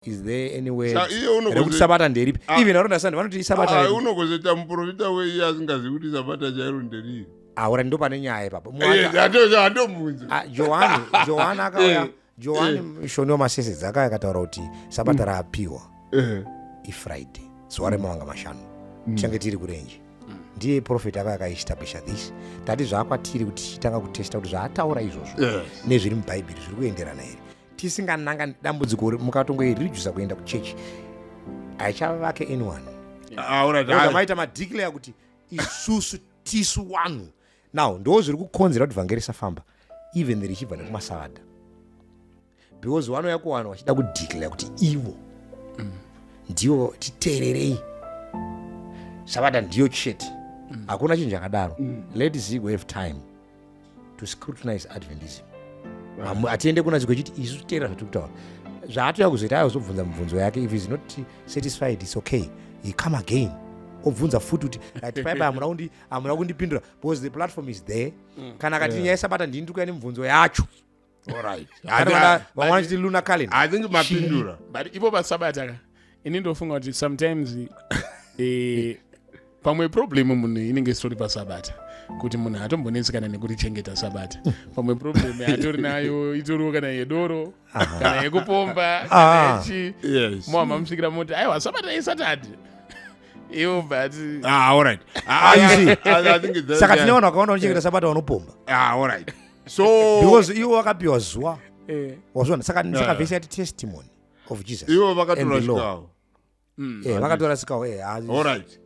Is there anywhere Sa- iye unogoze- rekuti sabata nderipi? Ah. Even varonda Sunday vanoti isabata Ah, redu. unogozoita muprofita wei asingazivi kuti sabata chairo nderiri? Aura, ndo pane nyaya ipapo. Eh, handomubvunzo. Ah, Johani akauya. Johani mushoni wamasesedzi akauya akataura kuti sabata raapiwa iFriday, zuva remawanga mashanu. Tichange tiri kurenje. Ndiye prophet akauya akaestablisha this. Tati zvaakwatiri kuti tichitanga kutesta kuti zvaataura izvozvo nezviri mubhaibheri zviri kuenderana here. Tisingananga dambudziko mukatongoirijusa kuenda kuchechi, haichavake anyone. Ah, alright. Because maita madeclare kuti isusu tisu vanhu. Now ndo zviri kukonzera kuti vhangeri risafamba, even richibva nekumasavadha, because vanouya kuvanhu vachida kudeclare kuti ivo ndivo, titeererei, savada ndiyo chete. Hakuna chinhu chakadaro. Let Zigo have time to scrutinize Adventism. Hatiende kuna Zigo chiti isu teerera zvatiri kutaura. Zvaatoya kuzoita, ayozobvunza mibvunzo yake. If is not satisfied, it's okay, he come again, obvunza futi kuti, "Right, paipa hamuna kundipindura," because the platform is there. Kana akati nyaya yesabata, ndini ndikuya nemibvunzo yacho. Kana vamwe vanachiti lunar calendar. I think mapindura. But ipo pasabata ka, ini ndofunga kuti sometimes pamwe problem munhu inenge isitori pasabata, kuti munhu hatombonetsekana nekurichengeta sabata. Pamwe problem yatori nayo itoriwo kana yedoro, kana yekupomba, kana yechi. Mohama musvikira moti, "Aiwa, sabata isatadi," iwo, but Ah, all right. Ah, you see. I think it's Saka tine vanhu vakawanda vanochengeta sabata vanopomba. Ah, all right, so Because iwo wakapiwa zuva. Wazviona? Saka vhesi yati testimony of Jesus ivo and the law. vakatorasikawo. Vakatorasikawo. All right.